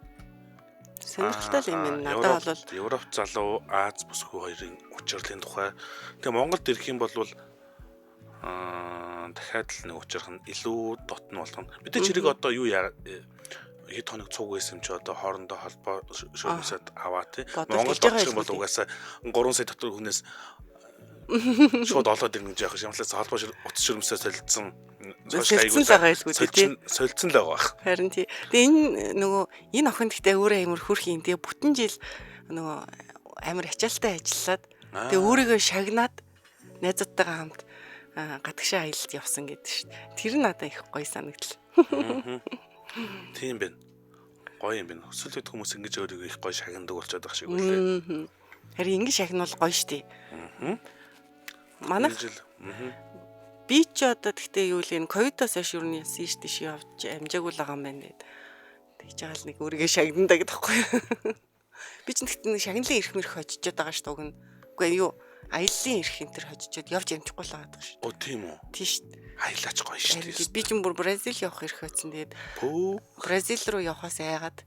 Сонирхолтой л юм байна. Надад бол Европ залуу Аз бүсгүй хоёрын учирлын тухай. Тэгээ Монголд ирэх юм бол дахиад л нэг учрах нь илүү дотно болох нь. Мэдээч хэрэг одоо юу яа хэд хоног цуг байсан юм чи одоо хоорондоо холбоо шүүмсэд аваа тий. Бодвол Монголд тэгж байгаа очих юм бол юм уу? угаасаа 3 сая дотор хүнээс шууд олоод ирнэ гэж яах юм. Ямарлаас холбоо утас шүрмсээ солилцсон. Солилцсон л байгаа байлгүй дээ, тий. Солилцсон л байгаа бах. Харин тий. Тэгээ энэ нөгөө энэ охин гэхдээ өөрөө амар хөөрхөн юм. Тэгээ бүтэн жил нөгөө амар ачаалтай ажиллаад тэгээ өөрийгөө шагнаад найзуудтайгаа хамт гадагшаа аялалд явсан гэдэг шүү дээ. Тэр нь надад их гоё санагдлаа. Тийм байна. Гоё юм байна. Өсөл үед хүмүүс ингэж өөрийгөө их гоё шагнадаг болчиход байгаа шиг үлээ. Харин ингэ шагнуул гоё шүү дээ. Манайх Энэ жил би ч одоо тэгтээ юу л энэ ковидоос хойш юу нь яасан шүү дээ ши явж амжаагүй л байгаа юм байна гэд. Тэгж байгаа л нэг өөрийгөө шагнана гэдэг байхгүй юу. Би ч тэгтээ нэг шагналын эрх мэрх хожижод байгаа шүү дээ уг нь. Үгүй юу аяллаа эрх энэ төр хожижод явж амжихгүй л байгаа шүү. Оо тийм үү. Тийш шүү дээ. Аялаач гоё шүү Харин дээ. тий, би ч бүр Бразил явах эрх байсан. Тэгээд Пүү. Бразил руу явахаас айгаад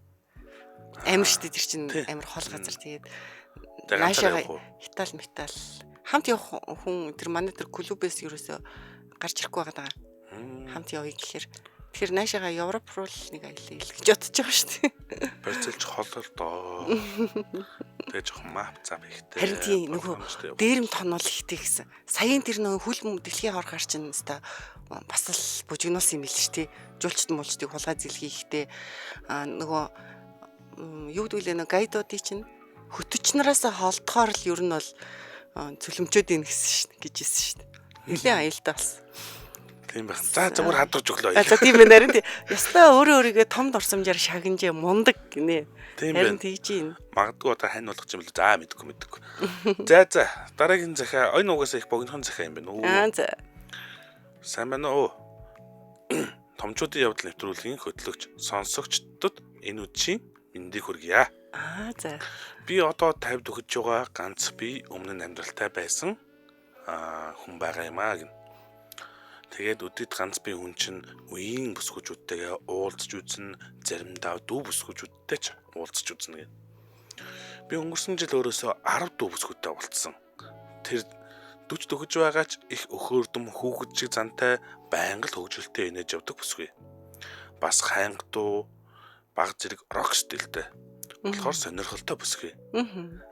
амар шүү дээ тэр чинь Тий. амар хол газар тэгээд Тэгээ ганцаараа наашаага явах уу? хитал метал хамт явах хүн тэр манай тэр клубээс ерөөсөө гарч ирэхгүй байгаа даа. Хамт явъя гэхээр тэгэхээр наашаага Европ руу л нэг аялал илгэж бодож байгаа шүү дээ. Бразилч хол л доо. Тэгээ жоохон мап зап ихтэй. Харин тийм нөгөө боломжтой явах. дээрэм тонол ихтэй гэсэн. Саяын тэр нөгөө хүл дэлхийн хорхоор чинь өстой бас л бужигнуулсан юм бил шүү дээ. Жуулчд муулчдыг хулгай зэлхий ихтэй нөгөө юу гэдэг лээ нөгөө гайдуудыг чинь хөтөч нараас холдохоор л ер нь бол цөлөмчөөд ийн гэсэн шүү гэж хэлсэн шүү дээ. Нилээн аюултай болсон. Тийм байх. За зүгээр хадгаж өглөө. А за тийм байна харин тий. Ястаа өөрөө өөрийгөө том дурсамжаар шагнажээ мундаг гинэ. Тийм Харин байна. тэгж юм. Магадгүй одоо хань болгох юм л за мэдгүй мэдгүй. За за дараагийн захиа энэ угаасаа их богинохон захиа юм байна. Аа за. Сайн байна уу? Томчуудын явдал нэвтрүүлгийн хөтлөгч сонсогчдод энэ үдшийн мэндийг хүргье. Аа за. Би одоо 50 дөхөж байгаа ганц би өмнө нь амьдралтай байсан хүн байгаа юм аа гэнэ. Тэгээд өдөд ганц би хүн чинь үеийн бүсгүүчүүдтэйгээ уулзч үзнэ, заримдаа дүү бүсгүүчүүдтэй ч уулзч үзнэ гэнэ. Би өнгөрсөн жил өөрөөсөө 10 дүү бүсгүүтэй уулзсан. Тэр 40 дөхөж байгаа ч их өхөөрдөм хүүхэд шиг зантай байнга л хөгжилтэй инээж явдаг бүсгүй. Бас хайнга дуу, баг зэрэг рок стилтэй. Болохоор сонирхолтой бүсгүй.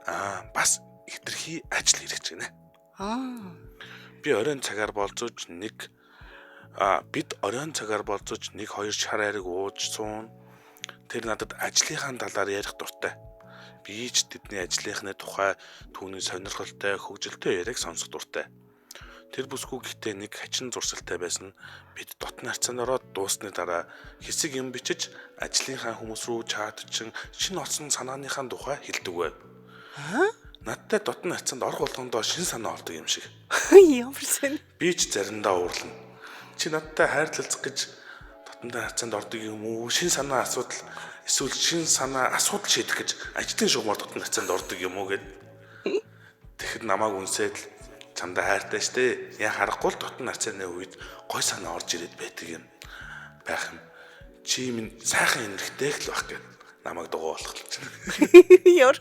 Аа. Бас хитрхи ажил хэрэгч гинэ. Аа. Би оройн цагаар болзож нэг Бид оройн цагаар болзож 1-2 шар ариг ууж суун. Тэр надад ажлынхаа талаар ярих дуртай. Би ч тэдний ажлынхны тухай түүний сонирхолтой, хөгжилтэй яриаг сонсох дуртай. Тэр бүсгүй гэхдээ нэг хачин зуршилтай байсан. Бид дотны харьцаанд ороод дуусны дараа хэсэг юм бичиж ажлынхаа хүмүүс рүү чатчин шинэ олсон санааныхаа тухай хэлдэг байв. Надтай дотны харьцаанд орох болгондоо шин санаа олдог юм шиг. Ямар сонь. Би ч заримдаа уурлана. Чи надтай хайрлалцах гэж дотноо харьцаанд ордог юм уу? Шин санаа асуудал эсвэл шин санаа асуудал шийдэх гэж ажлын шугамар дотны харьцаанд ордог юм уу гэд. Тэгэхэд намайг үнсээд л чамдаа хайртай штэ. Яа харахгүй л дотны харьцааны үед гой санаа орж ирээд байдаг юм байх юм. Чи минь сайхан энергтэй л байх гэд намайг дугуй болох. Ямар.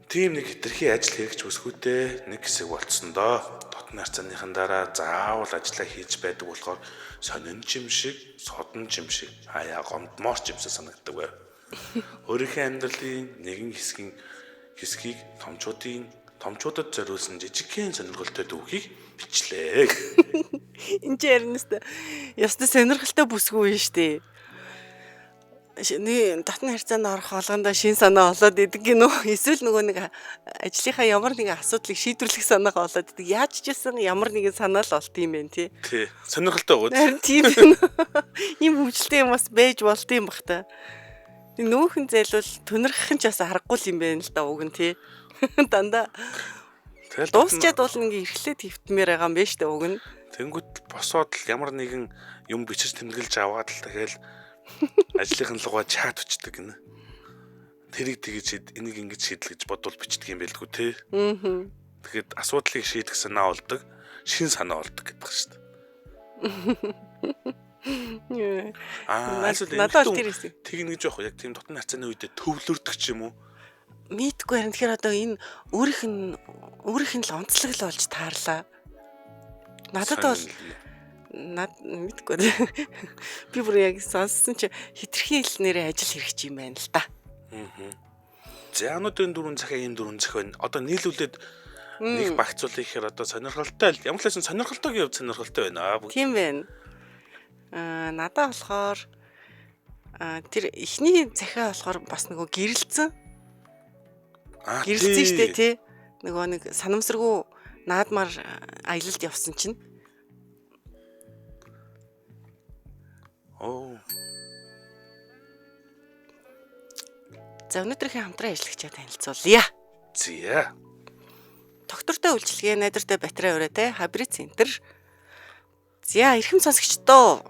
Тийм нэг хитрхи ажил хэрэгч бүсгүйтэй нэг хэсэг болцсон доо. Дотны харьцааныхан дараа заавал ажиллаа хийж байдаг болохоор сонин ч юм шиг, содон ч юм шиг, хаяа гомдмоор ч юмсан санагддаг байв. Өөрийнхөө амьдралын нэгэн хэсгийг томчуудад зориулсан жижигхэн сонирхолтой дүүхийг бичлээ. Энд чи ярина өстө. Ёстой сонирхолтой бүсгүй юм штэ. Нэг дотны харьцаанд орох болгондоо шин санаа олоод идэг гинөө. Эсвэл нөгөө нэг ажлынхаа ямар нэгэн асуудлыг шийдвэрлэх санаагаа олоод идэг. Яаж ч гэсэн ямар нэгэн санаа л олт юм байна тий. Тий. Сонирхолтой гоо. Харин тийм байна. Ийм хөвчлөлтэй юм бас байж болд юм бах та. Нүүхэн зайлвал түнэрхэх нь ч бас аргагүй юм байна л да уг нь тий. Дандаа Тэгэл дуусчаад бол ингээ эрхлээд хөвтмээр байгаа юм байна штэ уг нь. Тэнгүүт босоод л ямар нэгэн юм бичиж тэмдэглэж аваад л тэгэл ажлынхан лугаа чат өчдөг гинэ. Тэрийг тэгэж шийд, энийг ингэж шийдэл гэж бодвол бичдэг юм байлгүй те. Аа. Тэгэхэд асуудлыг шийдэх санаа олдог, шин санаа олдог гэдэг шүү дээ. Аа, Надад бол тэр хэсэг. Тэгнэ гэж яах вэ? Яг тийм дотны харьцааны үедээ төвлөрдөг ч юм уу? Мэдгүй харин тэгэхээр одоо энэ өөрийнх нь өөрийнх нь л онцлог л болж таарлаа. Надад бол над мэдгүй. Би бүр яг сонссон чи хитрхи л нэрээ ажил хэрэгч юм байна л да. За өнөөдрийн дөрвөн захиа ийм дөрвөн захиа байна. Одоо нийлүүлээд нэг багцуулъя гэхээр одоо сонирхолтой л ямар ч байсан сонирхолтойгийн хувьд сонирхолтой байна. Бүгд Тийм байна. Аа надаа болохоор тэр эхний захиа болохоор бас нөгөө гэрэлцэн. Гэрэлцэн штэ тий. Нөгөө нэг санамсаргүй наадмаар аялалд явсан чинь. Оо. За өнөөдрийнхээ хамтран ажиллагчаа танилцуулъя. Зя. Доктортой үйлчилгээ, найдвартай батарей ураатай Хабри центр. За эрхэм сонсогчдоо.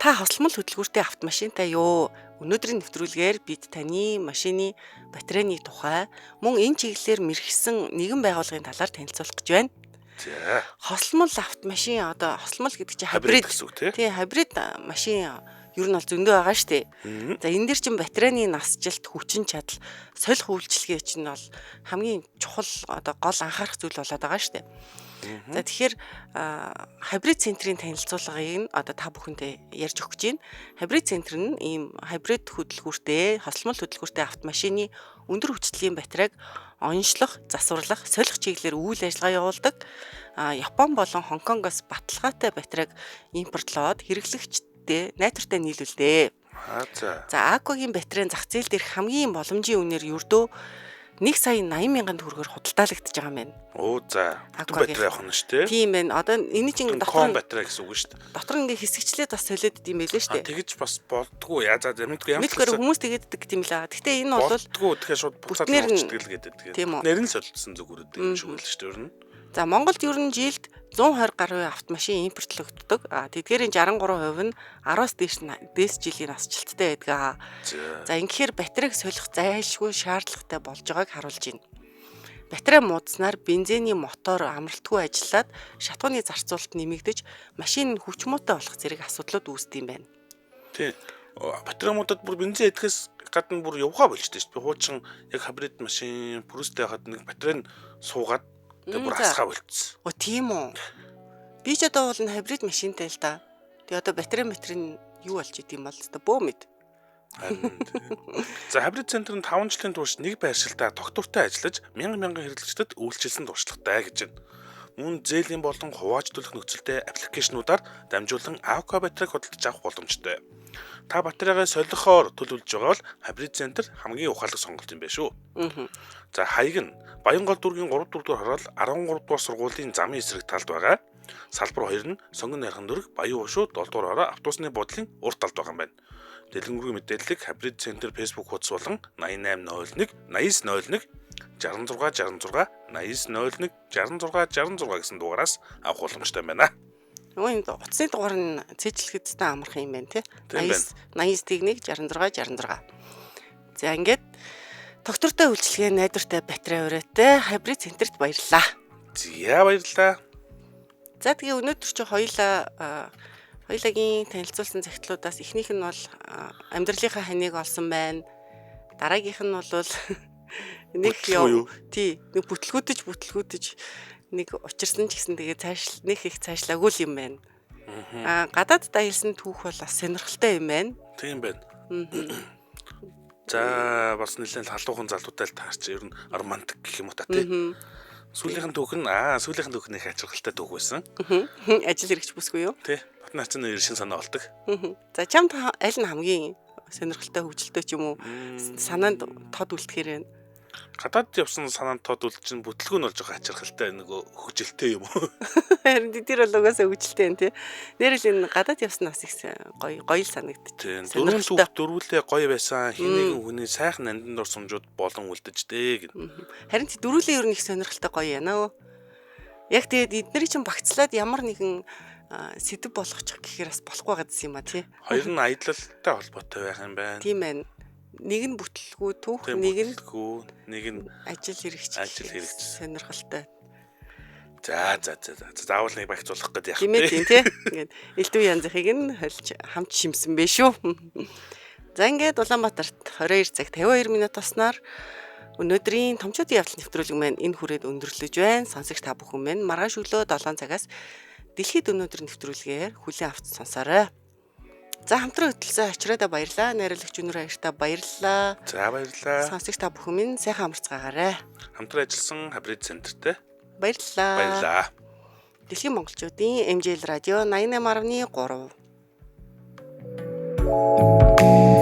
Та хосломол хөдөлгүүртэй автомашинтай юу? Өнөөдрийн нэвтрүүлгээр бид таны машины батарейны тухай мөн энэ чиглэлээр мэрэгсэн нэгэн байгууллагын талаар танилцуулах гэж байна. За. Хосломол автомашин одоо хосломол гэдэг чинь Хабрид хабрид гэсэн үг тий. Тий, хабрид машин ер нь бол зөндөө байгаа шүү дээ. За энэ дэр чинь батарейны насжилт, хүчин чадал, солих үйлчилгээ чинь бол хамгийн чухал одоо гол анхаарах зүйл болоод байгаа шүү дээ. За тэгэхээр хабрид центрийн танилцуулгыг нь одоо та бүхэндээ ярьж өгөх гэж байна. Хабрид центр нь ийм хабрид хөдөлгүүртэй, хосломол хөдөлгүүртэй автомашины өндөр хүчлийн батарейг онцлох, засварлах, солих чиглэлээр үйл ажиллагаа явуулдаг. Япон болон Хонконгоос баталгаатай батарейг импортлоод хэрэглэгчдэд найдвартай нийлүүлдэг. Аа за. За Аквагийн батарейн зах зээл дээрх хамгийн боломжийн үнээр ердөө 1 сая 80 мянган төгрөгөөр худалдаалагдаж байгаа юм байна. Оо за. Бүтэн Аквагийн. батарей авах нь шүү дээ. Тийм байна. Одоо энэ чинь Ком дотор нь батарей гэсэн үг шүү дээ. дотор нь ингээ хэсэгчлээд бас солиод идэм байлээ шүү дээ. Тэгэж бас болдгоо. Яа за мэдгүй ямар ч Мэдгүй хүмүүс тэгээд идэг юм лээ. Гэхдээ энэ бол болдгоо. Тэгэхээр шууд буцаад бүтнээр нь- уучдаг л гэдэг. Тийм үү. Нэр нь солилцсон зүгээр өгдөг юм шиг байл шүү дээ ер нь. За Монголд ер нь жилд 120 гаруй автомашин импортлогддог. А тэдгээрийн 63% нь 10-аас дээш дээш жилийн насжилттай байдаг. За. За ингэхээр батарейг солих зайлшгүй шаардлагатай болж байгааг харуулж байна. Батарей муудснаар бензиний мотор амралтгүй ажиллаад шатхууны зарцуулалт нэмэгдэж машин нь хүч муутай болох зэрэг асуудлууд үүсдэг юм байна. Тий. Батарей муудад бүр бензин идэхээс гадна бүр явгаа болчтой шүү дээ. Би хуучин яг хабрид машин Прустэй байхад нэг батарей нь суугаад тэгээ бүр За. асгаа болчихсон. О тийм үү. Би ч одоо бол энэ хибрид машинтай л да. Тэгээ одоо батарей нь юу болж идэм бол өстө бөө мэд. Харин тий. За хабрид центр нь 5 жилийн турш нэг байршилдаа тогтвортой ажиллаж мянган мянган хэрэглэгчдэд үйлчилсэн туршлагатай гэж байна. Мөн зээлийн болон хувааж төлөх нөхцөлтэй аппликейшнуудаар дамжуулан АК батарейг худалдаж авах боломжтой. Та батарейгаа солихоор төлөвлөж байгаа бол Hybrid Center хамгийн ухаалаг сонголт юм байна шүү. За хаяг нь Баянгол дүүргийн 3 4 дугаар хороол 13 дугаар сургуулийн замын эсрэг талд байгаа. Салбар 2 нь Сонгон найрхан дүүрэг Баян уушуу 7 дугаар хороо автобусны буудлын урд талд байгаа юм байна. Дэлгэрэнгүй мэдээллийг Hybrid Center Facebook хуудас болон 8801 8901 66 66 8901 66 66 гэсэн дугаараас авах боломжтой байна. Нөгөө энэ утасны дугаар нь цээжлэхэд та амархан юм байна тий. Тийм байна. 89 89 66 66. За ингээд доктортой үйлчилгээ найдвартай батарей ураатай Hybrid Center-т баярлалаа. Зя баярлалаа. За тэгээ өнөөдөр чи хоёлаа хоёулагийн танилцуулсан захидлуудаас эхнийх нь бол амьдралынхаа ханыг олсон байна. Дараагийнх нь бол нэг Бүтлгүү юу? Тий, нэг бүтлгүүдэж нэг учирсан ч гэсэн тэгээ цааш нэг их цаашлаагүй л юм байна. Аа гадаадд аялсан түүх бол бас сонирхолтой юм байна. Тийм байна. За бас нэлээд халуухан залуутай л таарч ер нь романтик гэх юм уу та тий. Сүүлийнх нь түүх нь сүүлийнх нь түүх нь их ачиргалтай түүх байсан. Ажил хэрэгч бүсгүй юу? Тий. Батны хацны ер шин санаа олдог. За чамд аль нь хамгийн сонирхолтой хөгжилтэй ч юм уу санаанд тод үлдэхээр байна. Гадаад явсан санаанд тод үлдчин бүтлгүү нь болж байгаа ачиргалтай нөгөө хөгжилтэй юм уу? Харин тэр бол угаасаа хөгжилтэй юм тий. Нэрэл энэ гадаад явсан бас их гоё гоё л санагдчих. Тийм. Дөрвөн түүх дөрвөлээ гоё байсан. Хин нэгэн хүний сайхан нандин дурсамжууд болон үлдэж дээ гэн. Харин тий дөрвөлээ ер нь их сонирхолтой гоё яана. Яг тэгээд эднэрийг чинь багцлаад ямар нэгэн сэдв болгочих гэхээр бас болохгүй гадсан юм а тий. Хоёр нь аялалтай холбоотой байх юм байна. Тийм байна. Нэг нь бүтлгүү түүх, нэг нь нэг нь ажил хэрэгч. Ажил хэрэгч. Сонирхолтой. За за за за заавал нэг багцуулах гэдэг яах вэ? Тийм тий. Ингээд элдв янзынхыг нь холж хамт шимсэн бэ шүү. За ингээд Улаанбаатарт 22 цаг 52 минут болсноор өнөөдрийн томчуудын явдал нэвтрүүлэг маань энэ хүрээд өндөрлөж байна. Сонсогч та бүхэн маань маргааш өглөө 7 цагаас дэлхийд өнөөдөр нэвтрүүлгээр хүлээн авч сонсоорой. За хамтран хөтөлсөн ачраада баярлаа. Найруулагч Үнэр баяртаа баярлалаа. За баярлалаа. Сонсогч та бүхэн минь сайхан амарцгаагаарай. Хамтран ажилласан Hybrid Center-тэй баярлалаа. Баярлалаа. Дэлхийн монголчуудын MJL радио 88.3.